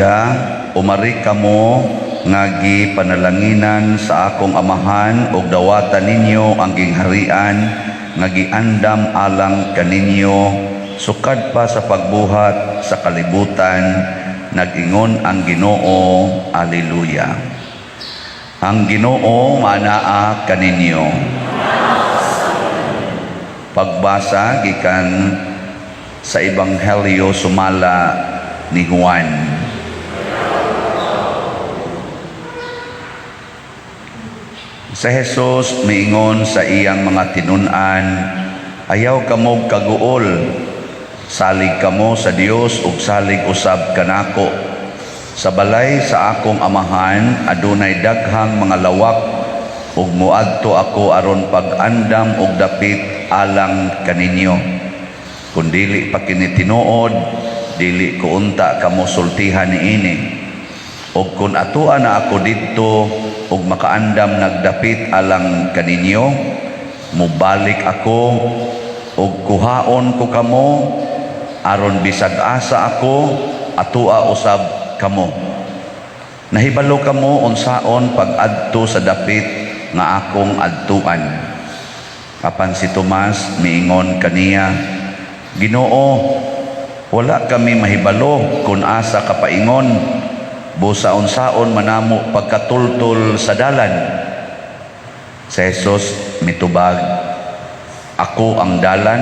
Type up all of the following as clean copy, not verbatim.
Alleluia. Umari kamo nga gipanalanginan sa akong Amahan ug dawata ninyo ang gingharian nga giandam alang kaninyo sukad pa sa pagbuhat sa kalibutan, nag-ingon ang Ginoo. Alleluia. Ang Ginoo maanaa kaninyo. Pagbasa gikan sa Ebanghelyo sumala ni Juan. Sa Jesus miingon sa iyang mga tinun-an, "Ayaw kamo kaguol, salig kamo sa Dios ug salig usab kanako. Sa balay sa akong Amahan adunay daghang mga lawak ug moadto ako aron pag-andam og dapit alang kaninyo. Kung dili pa kini tinuod, dili ko unta kamo sultihan niini. Ug kun atoa na ako didto ug makaandam nagdapit alang kaninyo, mobalik ako ug kuhaon ko kamo aron bisag asa ako, atoa usab kamo. Nahibalo kamo unsaon pag-adto sa dapit nga akong adtuan." Apan si Tomas miingon kaniya, "Ginoo, wala kami mahibalo kung asa ka paingon, busa unsaon man namo pagkatultol sa dalan?" Si Jesus mitubag, "Ako ang dalan,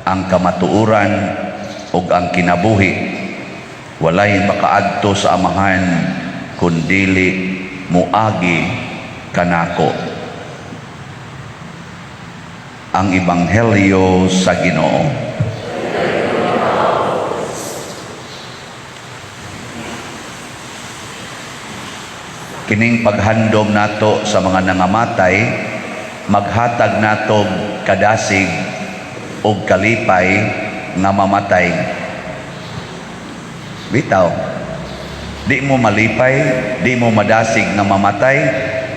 ang kamatuoran ug ang kinabuhi. Walay makaadto sa Amahan kun dili muagi kanako." Ang Ebanghelyo sa Ginoo. Kining paghandom nato sa mga nangamatay maghatag nato kadasig og kalipay nga mamatay. Bitaw, di mo malipay, di mo madasig nga mamatay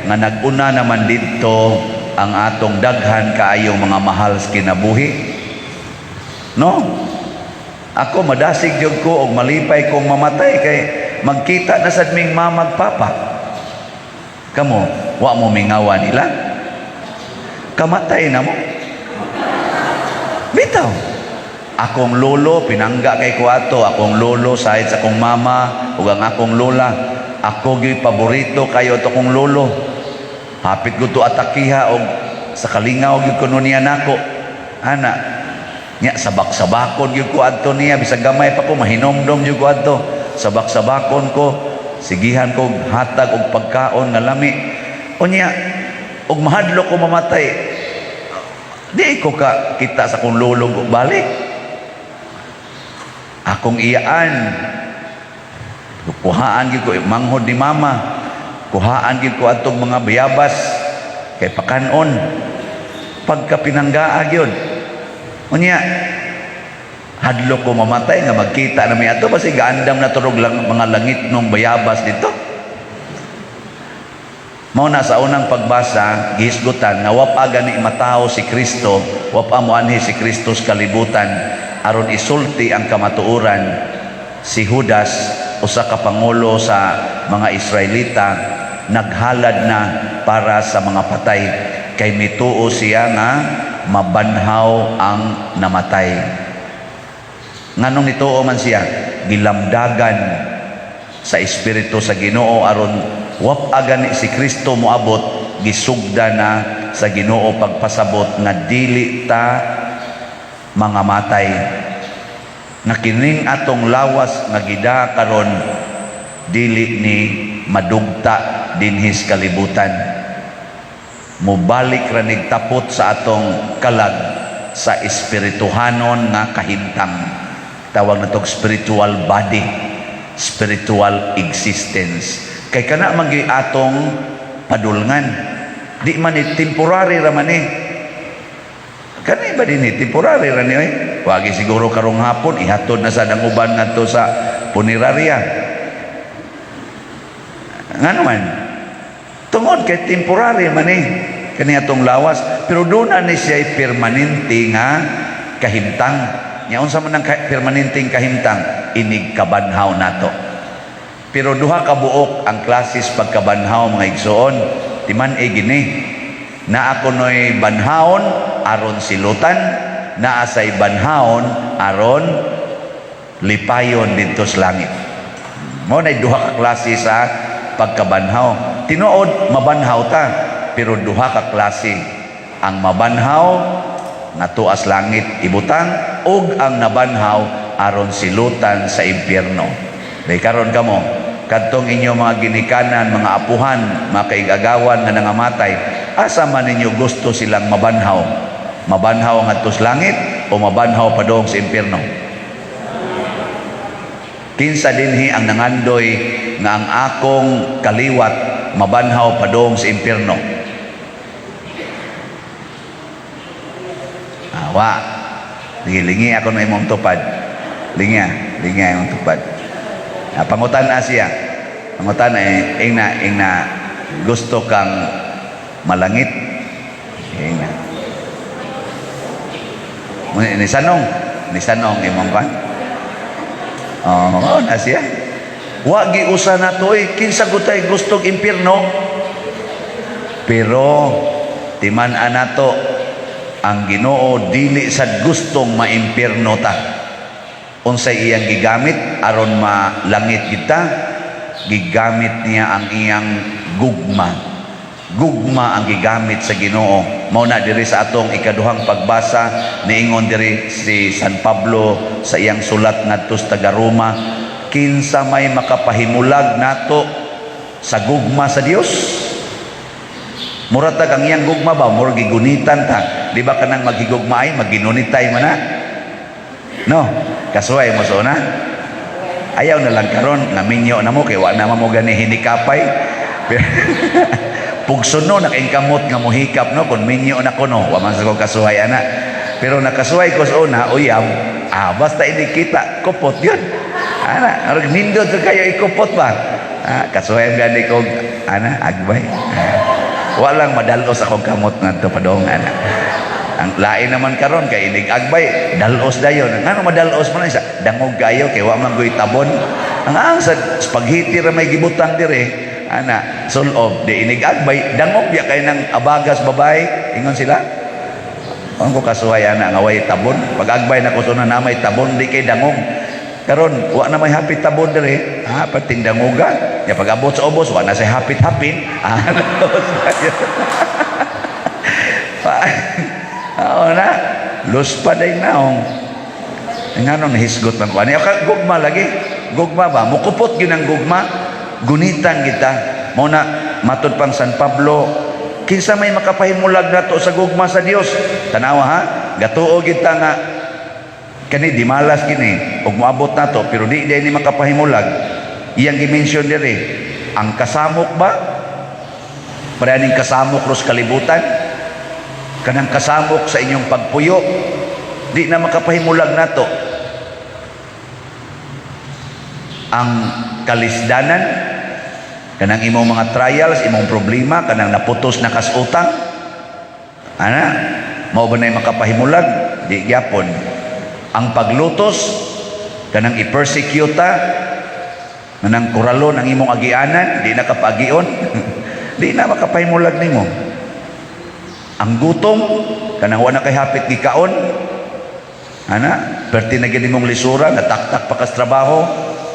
nga nag-una naman didto ang atong daghan kaayong mga mahal sa kinabuhi? No? Ako, madasig jud ko og malipay kong mamatay kay magkita na sad ming mama ug papa. Kamo, wa mo mingawa nila? Kamatay na mo. Bitaw. Akong lolo, pinangga kay ko ato, akong lolo side sa akong mama ug ang akong lola. Ako gyud paborito kayo ato akong lolo. Hapit ko to atakiha og sa kalingaw gyud kuno niya nako. Ana, nya sabak-sabakon gyud ko adto niya bisag gamay pa ko, mahinomdom gyud ko adto. Sabak-sabakon ko, sigihan ko hatag og pagkaon nga lami. Unya og mahadlok ko mamatay. Di ko ka kita sa akong lolo balik. Akong iyaan, kuhaan gyud ko manghod ni mama, kuhaan gyud ko atong mga bayabas kay pakanon pagka pinanggaa gyud. Unya hadlok ko mamatay nga magkita na mi ato, basi gaandam na turog lang mga langit nung bayabas dito. Mao na sa unang pagbasa gihisgutan nga wa pa gani matawo si Kristo, wa pa moanhi si Kristo sa kalibutan aron isulti ang kamatuoran. Si Judas, usa ka pangulo sa mga Israelita, naghalad na para sa mga patay kay mituo siya nga mabanhaw ang namatay. Nganong nituo man siya? Gilamdagan sa Espiritu sa Ginoo aron wap gani si Kristo moabot, gisugda na sa Ginoo pagpasabot nga dili ta mga matay, nga kining atong lawas nga gida karon dili ni madugta dinhis kalibutan, mobalik ra nig tapot sa atong kalag sa espirituhanon nga kahimtang. Tawag natog spiritual body, spiritual existence, kay kana man gyud atong padulngan. Di man ni temporary ra man ni. Kani ba din ni temporary ra ni oy. Wagi siguro karong hapon ihatod na sa ang uban ngadto sa punerarya. Ngano man? Tungod kay temporary man ni kani atong lawas, pero doon na ni siya permanente nga kahimtang. Nya unsa man ang permanenteng kahimtang? Inig kabanhaw nato. Pero duha ka buok ang klases pagkabanhaw, mga igsoon. Timan-i gini. Naa kuno'y banhawon aron silutan, naa say banhawon aron lipayon didto sa langit. Mao na duha ka klase sa pagkabanhaw. Tinuod mabanhaw ta, pero duha ka klase. Ang mabanhaw nga tuas langit ibutang ug ang nabanhaw aron silutan sa impyerno. Day karon kamo, kadtong inyo mga ginikanan, mga apuhan, mga kaigagawan nga nangamatay, asa man ninyo gusto silang mabanhaw? Mabanhaw ngadto sa langit o mabanhaw padung sa impyerno? Kinsa dinhi ang nangandoy nga ang akong kaliwat mabanhaw padung sa impyerno? Awa. Sige, lingi ako na imong tupad. Lingi, lingi imong tupad. Pangutan siya. Pangutan eh, ingna, ingna, gusto kang malangit. Ingna. Ni sanong imong kan. Oh, na siya. Wa giusa na to eh. Kinsa gutay gustog impyerno? Pero timan-an nato, ang Ginoo dili sad gustong maimpyerno ta. Unsay iyang gigamit aron malangit kita? Gigamit niya ang iyang gugma. Gugma ang gigamit sa Ginoo. Mao na diri sa atong ikaduhang pagbasa, niingon diri si San Pablo sa iyang sulat ngadto sa taga Roma, kinsa may makapahimulag nato sa gugma sa Dios? Mura tag ang iyang gugma ba, mura gigunitan ta. Di ba kanang maghigugma ay magginunitay man na? No, kasuway mo so na. Ayaw na lang karon, naminyo na mo kay wa na mo gani hinikapay. Pugson no nakaingkamot nga mohikap no kun minyo na ko no, wa man sa ko kasuway ana. Pero nakasuway ko sa una, uyab, basta hindi kita, kupot yun. Ana, arag nindot sa kayo ikupot ba? Kasuway ang gani ko, ana, agbay. Walang madalos akong kamot ngadto padong ana. Ang lain naman karon kay inig agbay, dalos dayon. Ngano madalos man isa? Dangog kayo kay wa man goy tabon. Ang sa spaghetti ra may gibutang dire. Ana, sulob di inig agbay, dangog biya kay nang abagas babay, ingon sila. Ang ko kasuhay ana nga way tabon. Pag agbay na ko suna na may tabon, di kay dangog. Karon wa na may hapit tabon dire. Pating dangoga. Ya pag abot sa ubos wa na say hapit-hapin. Dalos dayon. Oo na. Lus pa day naong. Ngano nahisgot man ko ani? Ka gugma lagi. Gugma ba? Mukupot gyud ang gugma. Gunitan kita. Mao na matud pang San Pablo, kinsa may makapahimulag nato sa gugma sa Dios? Tanawa ha. Gatuo kita nga kani di malas kini ug moabot nato, pero di ni makapahimulag. Iyang gi-mention diri ang kasamok ba? Pareha kasamok ros kalibutan, kanang kasamok sa inyong pagpuyo, di na makapahimulag nato. Ang kalisdanan, kanang imong mga trials, imong problema, kanang naputos na kas utang ana, mao ba na makapahimulag? Di gyapon. Ang paglutos, kanang i-persecute ta, kanang kuralon ang imong agianan, di na kapagion, di na makapahimulag nimo. Ang gutom, kanang wa na kay hapit gikaon ana, perti na gid imong lisura, nataktak pa kas trabaho,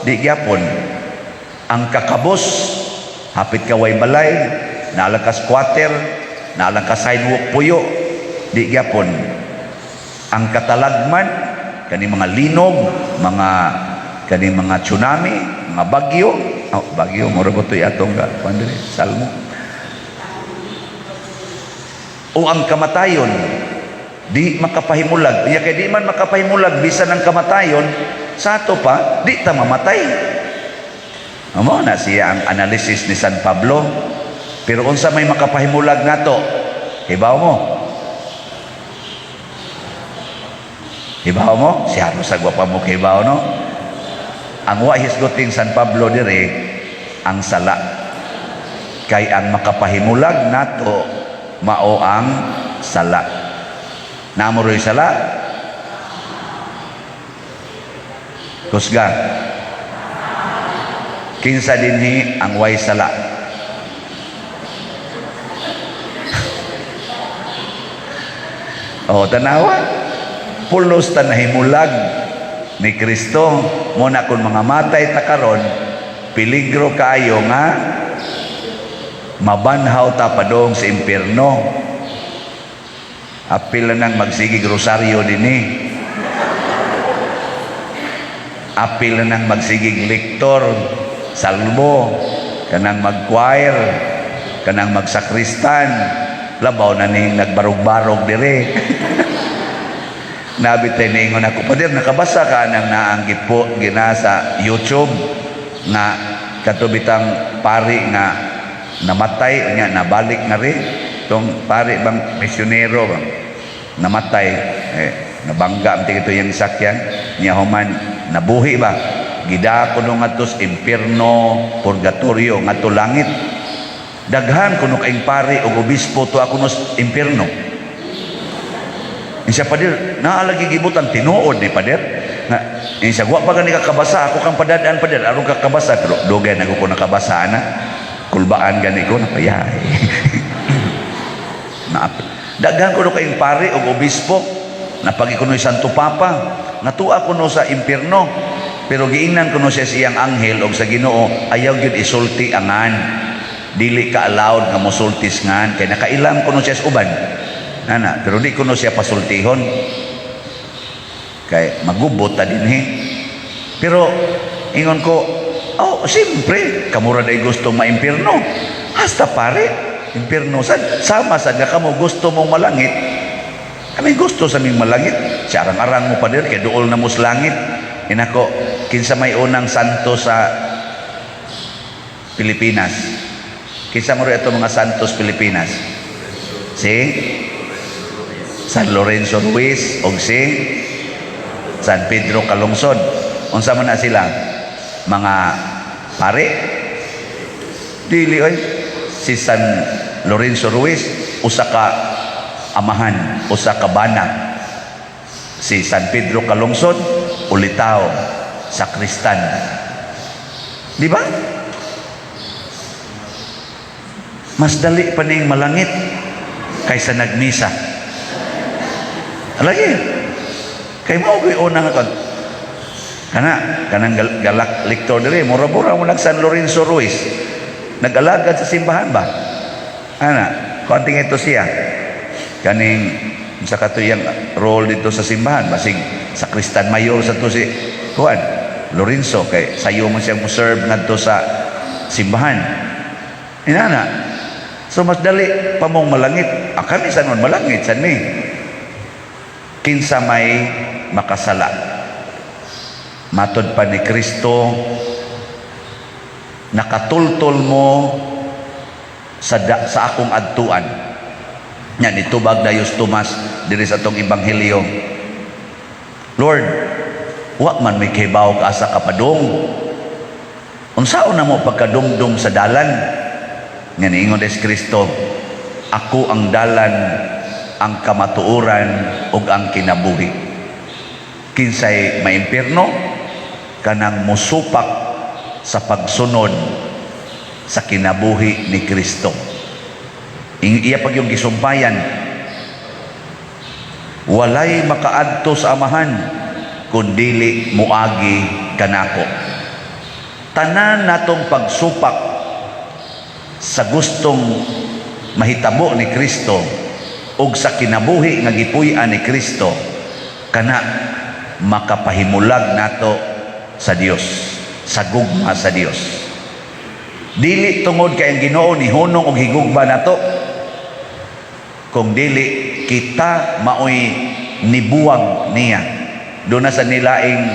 di gyapon. Ang kakabos, hapit ka way balay, naa lang ka squatter, naa lang ka sidewalk puyo, di gyapon. Ang katalagman, kani mga linog, mga kani mga tsunami, mga bagyo, oh, bagyo mura ko to'y atong ga kuan diri, salmo. O ang kamatayon, di makapahimulag. Iya kay di man makapahimulag bisan ang kamatayon, sa ato pa di ta mamatay. Amo na siya ang analysis ni San Pablo. Pero unsa may makapahimulag nato? Hibaw mo? Hibaw mo? Siya sa gwapa mo hibaw no? Ang wa hisguting San Pablo dire ang sala. Kay ang makapahimulag nato mao ang sala. Namuroy sala? Kusga. Kinsa dinhi ang way sala? Oh, tanawa. Pulos ta nahimulag ni Kristo. Muna kung mga matay ta karon, peligro kaayo nga mabanhaw ta padong sa impierno. Apil na nang magsigig rosaryo dinhi. Apil na nang magsigig lektor, salmo, kanang mag-choir, kanang magsakristan, labaw na ning nagbarog-barog dire. Nabitay niingon ako, "Pader, nakabasa ka nang naang gipo gina sa YouTube nga katubitang pari nga namatay nya nabalik na rin tong pari bang misyonero bang namatay, eh, nabangga ang ito yung sakyan niya, human nabuhi ba, gida kuno ngadto sa impierno, purgatorio, ngadto langit. Daghan kuno kaing pari ug obispo to ako sa impierno." Siya, "Pader, naalagi gibutan tinuod ni pader." Nga siya, "Wa pa gani kakabasa, ako kang padadaan, pader, aron kakabasa." Pero dugay na ko nakabasa na. Kulbaan gani ko napayay. Na daghan kuno kaing pari ug obispo, napagi kuno Santo Papa, natua kuno sa impierno. Pero giingnan kuno siya sa iyang anghel og sa Ginoo, ayaw gyud isulti angan. Dili ka allowed nga mosultis ngan kay nakailam kuno siya sa uban. Nana, pero di kuno siya pasultihon. Kay magubot ta dinhi. Pero ingon ko, oh, siyempre, kamura day gusto maimpirno. Hasta pare, impirno sad. Sama sad nga kamo gusto mong malangit. Kami gusto sa ming malangit. Siya arang-arang mo pa dir, kay duol na mo sa langit. Inako, kinsa may unang santo sa Pilipinas? Kinsa mo rin ito mga santos Pilipinas? Si San Lorenzo Ruiz o si San Pedro Calungsod. Unsa man na sila? Mga pare? Dili oy. Si San Lorenzo Ruiz usa ka amahan, usa ka bana. Si San Pedro Calungsod ulitaw, sakristan. Di ba? Mas dali pa ning malangit kaysa nagmisa. Lagi. Kay mao ko'y una nga kana kanang galak lektor dire, mura-mura mo nag San Lorenzo Ruiz. Nag-alagad sa simbahan ba? Ana, konting ito siya. Kaning sa katuyang role dito sa simbahan, basig sakristan mayor sa to si Juan Lorenzo kay sayo man siya mo serve ngadto sa simbahan. Inana. So mas dali pa mong malangit. Ah, kami sa nun malangit san mi. Kinsa may makasala? Matod pa ni Kristo, nakatultol mo sa akong adtuan. Yan, itubag dayos Tomas diri sa atong ebanghelyo. "Lord, wa man may kahibaw ka asa kapadung. Unsaon na mo pagkadumdum sa dalan?" Nga niingon des Kristo, "Ako ang dalan, ang kamatuoran ug ang kinabuhi. Kinsay maimpirno? Kanang musupak sa pagsunod sa kinabuhi ni Kristo." Iya pag yung gisumpayan, "Walay makaadto sa Amahan kun dili muagi kanako." Tanan natong pagsupak sa gustong mahitabo ni Kristo ug sa kinabuhi nga gipuy-an ni Kristo, kana makapahimulag nato sa Dios, sa gugma sa Dios. Dili tungod kay ang Ginoo ni hunong og higugma nato, kung dili kita maoy nibuwag niya. Doon na sa nilaing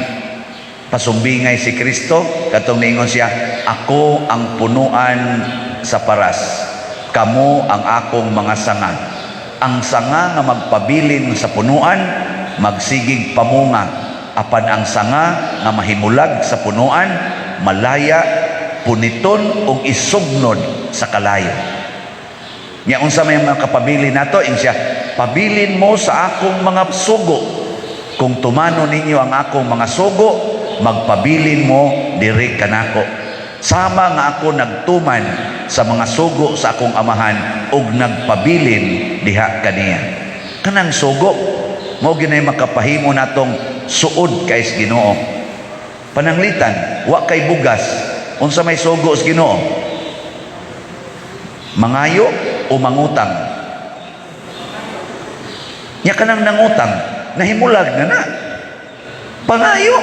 pasumbingay si Kristo katong niingon siya, "Ako ang punuan sa paras, kamo ang akong mga sanga. Ang sanga nga magpabilin sa punuan magsigig pamunga, apan ang sanga nga mahimulag sa punuan malaya, puniton ug isugnod sa kalayo." Nya unsa may mga kapabilin nato? Ing siya, "Pabilin mo sa akong mga sugo. Kung tumano ninyo ang akong mga sugo, magpabilin mo diri kanako." Sama nga ako nagtuman sa mga sugo sa akong Amahan ug nagpabilin diha kaniya. Kanang sugo mao ginay makapahimo natong suod kay sa Ginoo. Pananglitan, wa kay bugas, unsa may sugo sa Ginoo? Mangayo o mangutang? Nya kanang nangutang, nahimulag na na. Pangayo,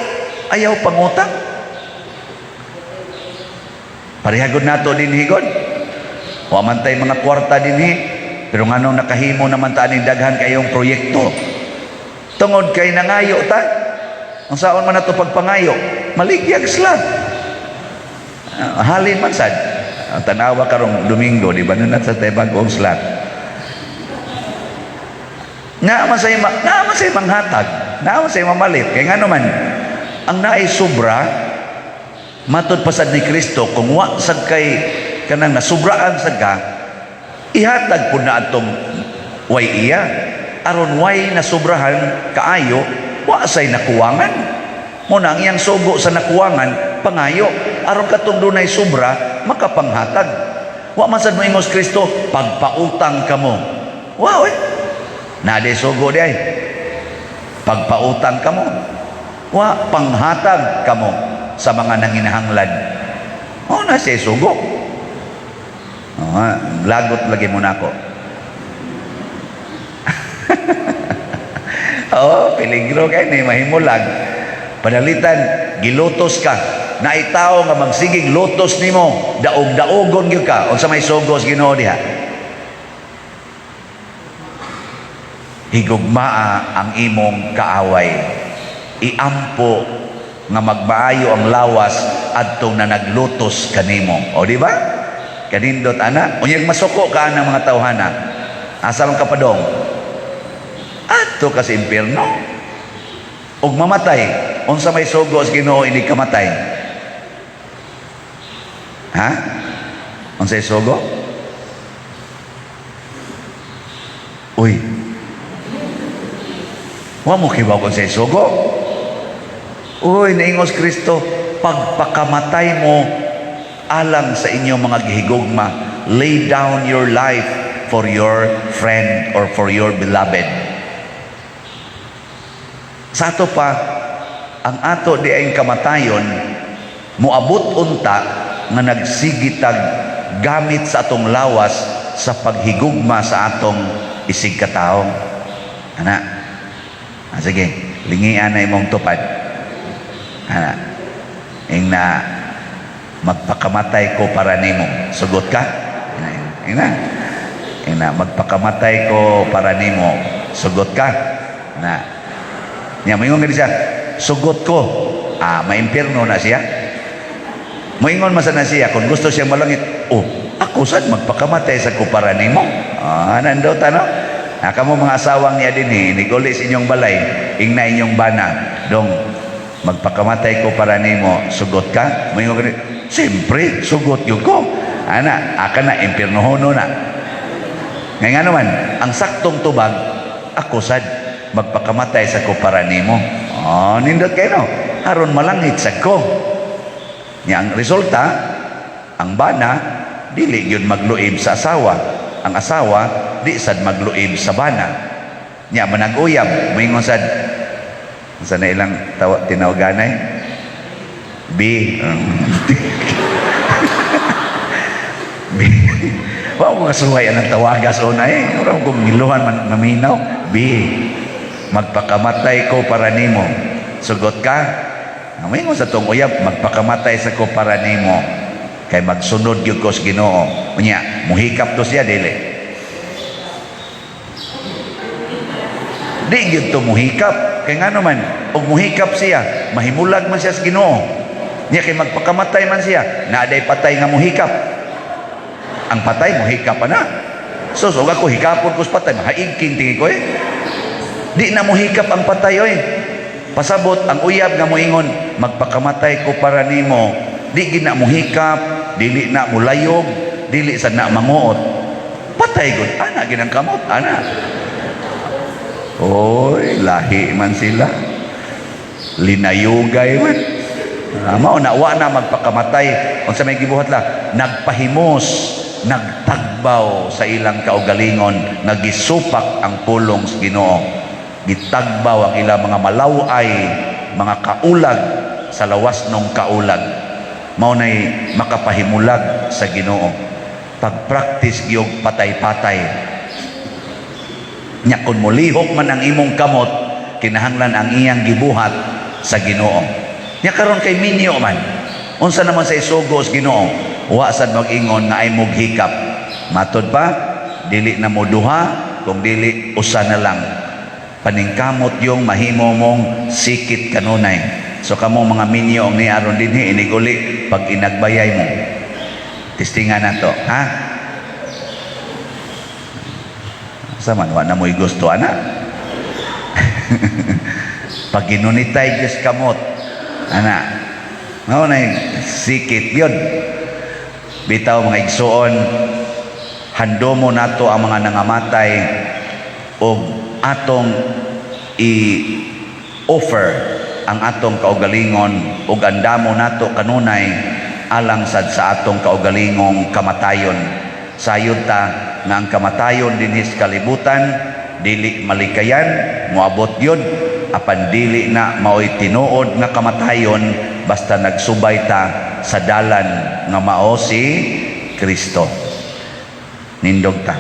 ayaw pangutang. Parehagod nato dinhi god. Wa man tay mga kwarta dinhi, pero nganong nakahimo naman ta ning daghan kayong proyekto? Tungod kay nangayo ta. Unsaon man nato pagpangayo? Maligyag sila. Halin man sad. Tanawa karong Domingo, di ba? Nunat sa tay bag-ong slot. Naa man say manghatag, naa man say mamalit. Kay ngano man ang naay sobra, matod pa sad ni Kristo, kung wa sad kay kanang nasubraan sad ka, ihatag pud na atong way iya aron way nasubrahan kaayo, wa say nakuwangan. Mo na ang iyang sugo sa nakuwangan, pangayo, aron katong dunay sobra makapanghatag. Wa man sad moingos Kristo, "Pagpautang kamo." Wa oy. Naa di sugo di ay pagpautang kamo? Wa, panghatag kamo sa mga nanginahanglan. O na siya sugo. Oh, ha, lagot lagi mo nako. Oh, peligro kay ni mahimulag. Panalitan, gilutos ka. Naay tao nga magsigig lutos nimo, daog-daogon gyud ka. Unsa may sugo sa Ginoo diha? Higugmaa ang imong kaaway. Iampo nga magmaayo ang lawas adtong na naglutos kanimo. O di ba? Kanindot ana. Unyag masuko ka ang mga tawhana. Asa man ka padong? Adto ka sa impierno. Ug mamatay, unsa may sugo sa Ginoo inig kamatay? Ha? Unsay sugo? Uy. Wa mo kibaw kung unsay sugo? Uy, naingos Kristo, pagpakamatay mo alang sa inyong mga gihigugma, lay down your life for your friend or for your beloved. Sa ato pa, ang ato di ay kamatayon, moabot unta nga nagsigitag gamit sa atong lawas sa paghigugma sa atong isig katao. Ana. Sige, lingian na imong tupad. Ana. Ing na, "Magpakamatay ko para nimo. Sugot ka?" Ing na. Ing na, "Magpakamatay ko para nimo. Sugot ka?" Na. Nya moingon gani siya, "Sugot ko." Maimpierno na siya. Moingon man sa na siya kung gusto siya malangit, "Oh, ako sad magpakamatay sa ko para nimo." Nandota no? Na kamo mga asawang niya dinhi, niguli sa inyong balay, ingna inyong bana, "Dong, magpakamatay ko para nimo, sugot ka?" Moingon gani, "Siyempre, sugot gyud ko." Ana, aka na impiernohono na. Ngayon nga naman, ang saktong tubag, "Ako sad magpakamatay sa ko para nimo." Oh, nindot kayo no? Aron malangit sa ko. Nya ang resulta, ang bana, dili yun magluib sa asawa. Ang asawa, di sad magluib sa bana. Nya manag-uyab, moingon sad, sa na ilang tawa, tinawaganay? B. B. Wa ko kasuway ang tawagas una eh. Ora ko ngiluhan man maminaw. "B. Magpakamatay ko para nimo. Sugot ka?" Moingon sa tong uyab, "Magpakamatay sa ko para nimo. Kay magsunod gyud ko sa Ginoo." Unya, muhikap to siya dili? Di gyud to muhikap. Kay ngano man, og muhikap siya, mahimulag man siya sa Ginoo. Nya kay magpakamatay man siya, naaday patay nga muhikap. Ang patay muhikap pa na. So, so ako hikapon ko sa patay, mahaigking tingi ko eh. Di na muhikap ang patay oy. Pasabot ang uyab nga moingon, "Magpakamatay ko para nimo." Di gid na muhikap, dili na mulayog, dili sad na manguot. Patay gud ana ginang kamot ana. Oy, lahi man sila. Linayugay man. Ah, mao na, wa na magpakamatay. Unsa may gibuhat la? Nagpahimos, nagtagbaw sa ilang kaugalingon nga gisupak ang pulong sa Ginoo. Gitagbaw ang ilang mga malaway, mga kaulag sa lawas nung kaulag. Mao nay makapahimulag sa Ginoo. Pag-practice gyud patay-patay. Nya kung mulihok man ang imong kamot, kinahanglan ang iyang gibuhat sa Ginoo. Nya karon kay minyo man. Unsa naman sa isugo sa Ginoo? Wa sad mag-ingon nga ay moghikap. Matod pa, dili na mo duha, kung dili usa na lang. Paningkamot yung mahimo mong sikit kanunay. So kamo mga minyo ang niaron dinhi, iniguli pag inagbayay mo. Testingan nato, ha? Sa man wa na mo'y gusto ana. Pag ginunitay Diyos kamot, ana. Mao na sikit yun. Bitaw, mga igsuon, handumo nato ang mga nangamatay og atong i-offer ang atong kaugalingon ug andamo nato kanunay alang sad sa atong kaugalingong kamatayon. Sayod ta nga ang kamatayon dinhi sa kalibutan dili malikayan, moabot yun, apan dili na maoy tinuod nga kamatayon basta nagsubay ta sa dalan nga mao si Kristo. Nindog ta.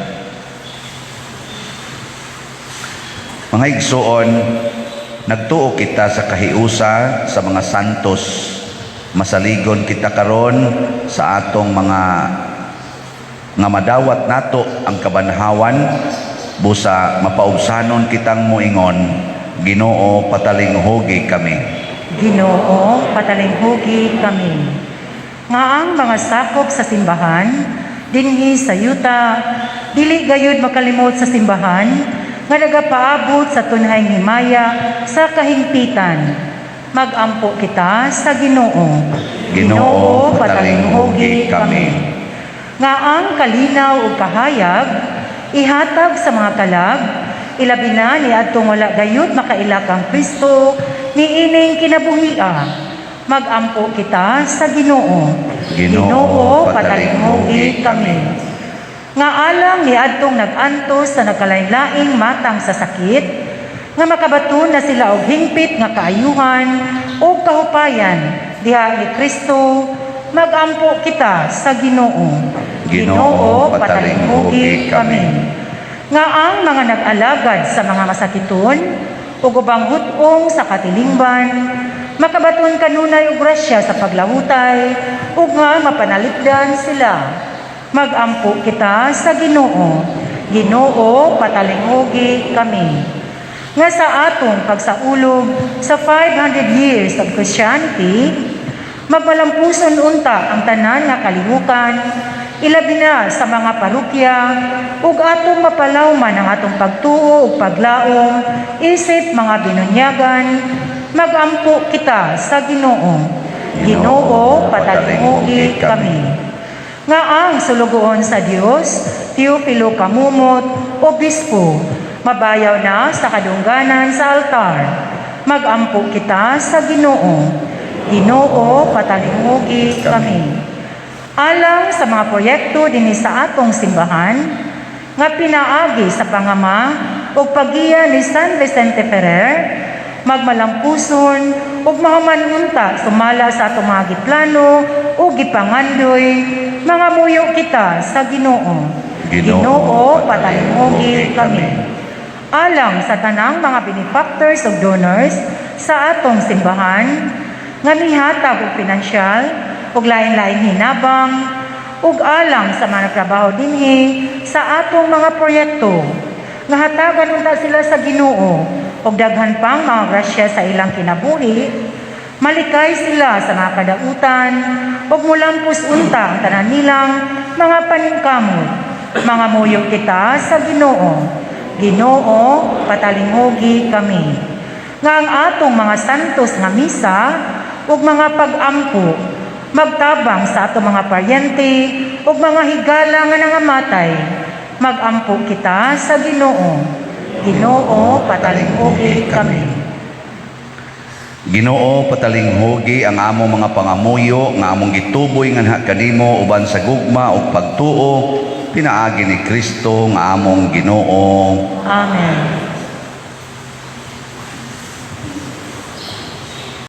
Mga igsuon, nagtuo kita sa kahiusa sa mga santos. Masaligon kita karon sa atong mga nga madawat nato ang kabanhawan, busa mapaubsanon kitang moingon, "Ginoo, patalinghugi kami." Ginoo, patalinghugi kami. Nga ang mga sakop sa simbahan dinhi sa yuta dili gayud makalimot sa simbahan nga nagapaabot sa tunhayng himaya sa kahingpitan. Magampo kita sa Ginoo. Ginoo, patalinghugi kami. Nga ang kalinaw ug kahayag ihatag sa mga kalag, ilabi na ni adtong wala gayud makaila kang Kristo niining kinabuhia. Magampo kita sa Ginoo. Ginoo, patalinghugi kami. Nga alang ni adtong nag-antos sa nagkalain-laing matang sa sakit, nga makabaton na sila og hingpit nga kaayuhan ug kahupayan diha ni Kristo. Magampo kita sa Ginoo. Ginoo, patalinghugi kami. Nga ang mga nag-alagad sa mga masakiton ug ubang hut-ong sa katilingban makabaton kanunay og grasya sa paglahutay ug nga mapanalipdan sila. Magampo kita sa Ginoo. Ginoo, patalinghugi kami. Nga sa atong pagsaulog sa 500 years of Christianity, magmalampuson unta ang tanan nga kalihukan, ilabi na sa mga parokya, ug atong mapalawman ang atong pagtuo ug paglaom isip mga binunyagan. Magampo kita sa Ginoo. Ginoo, patalinghugi kami. Nga ang sulugoon sa Dios, Teofilo Camomot, Obispo, mabayaw na sa kadungganan sa altar. Magampo kita sa Ginoo. Ginoo, patalinghugi kami. Alang sa mga proyekto dinhi sa atong simbahan nga pinaagi sa pangama ug paggiya ni San Vicente Ferrer, magmalampuson ug mahuman unta sumala sa atong mga giplano ug gipangandoy. Mangamuyo kita sa Ginoo. Ginoo, patalinghugi kami. Alang sa tanang mga benefactors ug donors sa atong simbahan nga mihatag og pinansyal ug lain-laing hinabang ug alang sa mga nagtrabaho dinhi sa atong mga proyekto, nga hatagan unta sila sa Ginoo og daghan pang mga grasya sa ilang kinabuhi, malikay sila sa mga kadautan ug mulampos unta ang tanan nilang mga paningkamot. Mangamuyo kita sa Ginoo. Ginoo, patalinghugi kami. Nga ang atong mga santos nga misa ug mga pag-ampo magtabang sa atong mga paryente ug mga higala nga nangamatay. Magampo kita sa Ginoo. Ginoo, patalinghugi kami. Ginoo, patalinghugi ang among mga pangamuyo nga among gituboy nganha kanimo uban sa gugma ug pagtuo pinaagi ni Kristo nga among Ginoo. Amen.